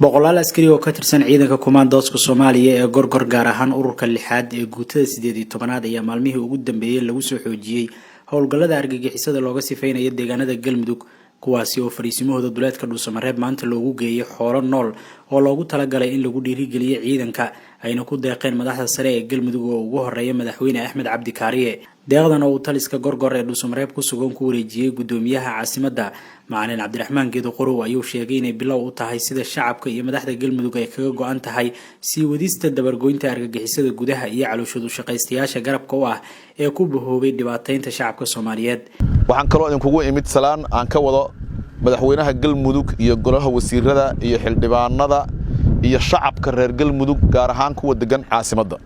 Boqolaal askari oo ka tirsan ciidanka kumaandooska Soomaaliya ee Gorgor, gaar ahaan ururka lixaad ee guutada 18aad, ayaa maalmihii ugu dambeeyey lagu soo xoojiyey howlgallada argagixisada looga sifeynaya deegaanada Galmudug, kuwaasi oo fariisimahooda duleedka Dhuusamareeb maanta loogu geeyay xoolo nool oo loogu talagalay in lagu dhiirigeliyo ciidanka, ayna ku deeqeen madaxda sare ee Galmudug oo ugu horeeya Madaxweyne Axmed Cabdi Kaariye. Deeqdan oo uu taliska Gorgor ee Dhuusamareeb ku sugan ku wareejiyey gudoomiyaha caasimadda, Macalin Cabdiraxmaan Geedo Qorow, ayuu sheegay inay bilow u tahay sida shacabka iyo madaxda Galmudug ay kaga go-an tahay sii wadista dabargoynta argagixisada gudaha iyo calooshoodu shaqaystayaasha garabka u ah ee ku bahoobay dhibaataynta shacabka Soomaaliyeed. Waxaan kaloo idinkugu imid salaan aan ka wado madaxweynaha Galmudug iyo golaha wasiirada iyo xildhibaanada iyo shacabka reer Galmudug, gaar ahaan kuwa degan caasimadda.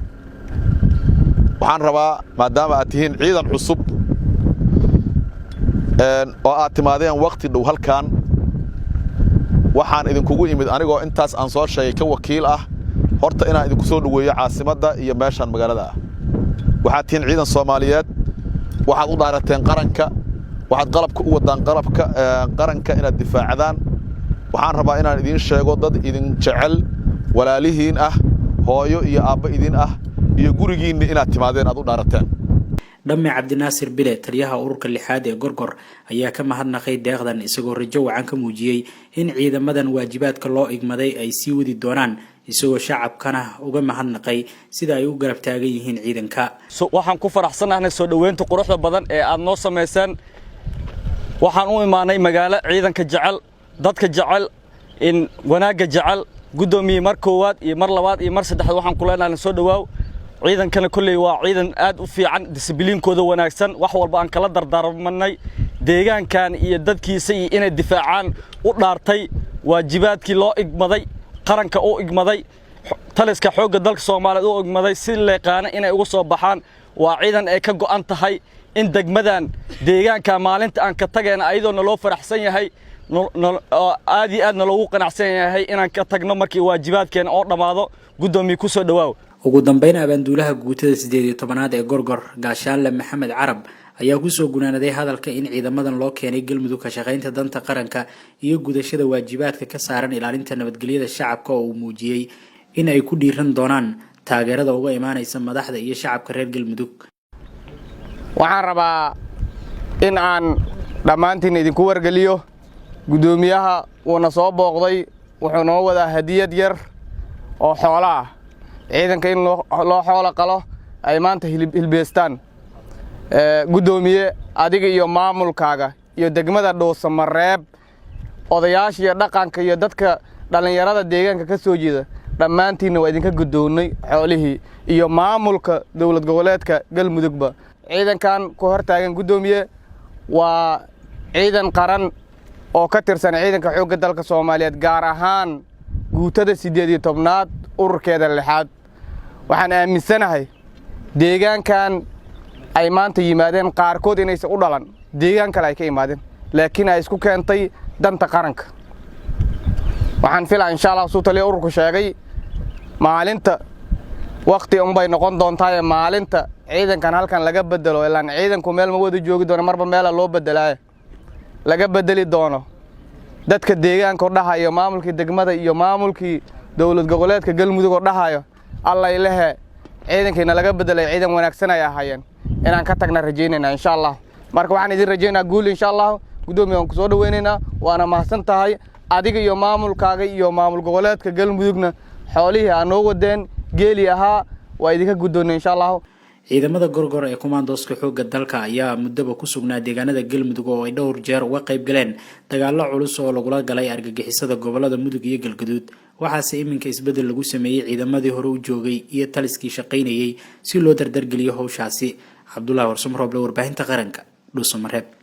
Waxaan rabaa, maadaama aad tihiin ciidan cusub oo aad timaadeen wakhti dhow halkan, waxaan idinkugu imid anigoo intaas aan soo sheegay ka wakiil ah, horta inaan idinku soo dhoweeyo caasimadda iyo meeshaan magaalada ah. Waxaad tihiin ciidan Soomaaliyeed, waxaad u dhaarateen qaranka, waxaad qalabka u wadaan qalabka qaranka inaad difaacdaan. Waxaan rabaa inaan idiin sheego dad idin jecel, walaalihiin ah, hooyo iyo aabbo idin ah iyo gurigiinni inaad timaadeen aad u dhaarateen. Dhamme Cabdinaasir Bile, taliyaha ururka lixaad ee Gorgor, ayaa ka mahadnaqay deeqdan, isagoo rajo wacan ka muujiyey in ciidamadan waajibaadka loo igmaday ay sii wadi doonaan, isagoo shacabkana uga mahadnaqay sida ay u garab taagan yihiin ciidanka. Waxaan ku faraxsannahnay soo dhoweynta quruxda badan ee aad noo samayseen. Waxaan u imaanay magaalo ciidanka jecel, dadka jecel, in wanaagga jecel. Guddoomiye, mar koowaad iyo mar labaad iyo mar saddexaad waxaan ku leenahay soo dhawaaw. Ciidankana kolley waa ciidan aad u fiican, disciplinkooda wanaagsan, wax walba aan kala dardaarmanay, deegaankan iyo dadkiisa iyo inay difaacaan u dhaartay, waajibaadkii loo igmaday, qaranka u igmaday, taliska xoogga dalka Soomaaliyeed u igmaday, si leeqaana inay uga soo baxaan. Waa ciidan ay ka go'an tahay in degmadan, deegaanka, maalinta aan ka tagayna ayadoo naloo faraxsan yahay, aad iyo aad naloogu qanacsan yahay inaan ka tagno markii waajibaadkeena oo dhammaado. Guddoomiye, ku soo dhawaaw. Ugu dambeyn, abaanduulaha guutada 18aad ee Gorgor, Gaashaanle Maxamed Carab, ayaa kusoo gunaanaday hadalka in ciidamadan loo keenay Galmudug ka shaqaynta danta qaranka iyo gudashada waajibaadka ka saaran ilaalinta nabadgelyada shacabka, oo uu muujiyey in ay ku dhiiran doonaan taageerada uga imaanaysa madaxda iyo shacabka reer Galmudug. Waxaan rabaa in aan dhammaantiin idinku wargeliyo, guddoomiyaha wuuna soo booqday, wuxuu noo wadaa hadiyad yar oo xoolo ah, ciidanka in loo xoolo qalo ay maanta hilbeystaan. Guddoomiye, adiga iyo maamulkaaga iyo degmada Dhuusamareeb, odayaasha iyo dhaqanka iyo dadka dhallinyarada deegaanka ka soo jeeda, dhammaantiinna waa idinka guddoonnay xoolihii, iyo maamulka dowlad goboleedka Galmudugba. Ciidankan ku hor taagan, guddoomiye, waa ciidan qaran oo ka tirsan ciidanka xoogga dalka Soomaaliyeed, gaar ahaan guutada 18aad, ururkeeda lixaad. Waxaan aaminsanahay deegaankan ay maanta yimaadeen qaarkood inaysan u dhalan, deegaan kale ay ka imaadeen, laakiin ay isku keentay danta qaranka. Waxaan filaa, insha Allah, suu taliya ururku sheegay, maalinta wakhti unbay noqon doontaaye, maalinta ciidankan halkan laga bedelo, ilaan ciidanku meel ma wada joogi doono, marba meela loo bedelaayo, laga bedeli doono, dadka deegaanka oo dhahayo, maamulkii degmada iyo maamulkii dowlad goboleedka Galmudug oo dhahayo, "Allay lehe, ciidankiina laga bedelay ciidan wanaagsan ay ahaayeen," inaan ka tagna rajaynayna, insha Allah. Marka waxaan idin rajaynayaa guul, insha Allah. Guddoomiya, waan ku soo dhaweynaynaa, waana mahadsan tahay adiga iyo maamulkaaga iyo maamul goboleedka Galmudugna. Xoolihii aa noo wadeen, geeli ahaa, waa idinka guddoonnay, insha Allahu. Ciidamada Gorgor ee kumaandooska xoogga dalka ayaa muddaba ku sugnaa deegaanada Galmudug, oo ay dhowr jeer uga qayb galeen dagaallo culus oo lagula galay argagixisada gobolada Mudug iyo Galgaduud. Waxaase iminka isbeddel lagu sameeyey ciidamadii hore u joogay iyo taliskii shaqaynayay si loo dardargeliyo howshaasi. Cabdulaahi Warsamo Rooble, warbaahinta qaranka, Dhuusamareeb.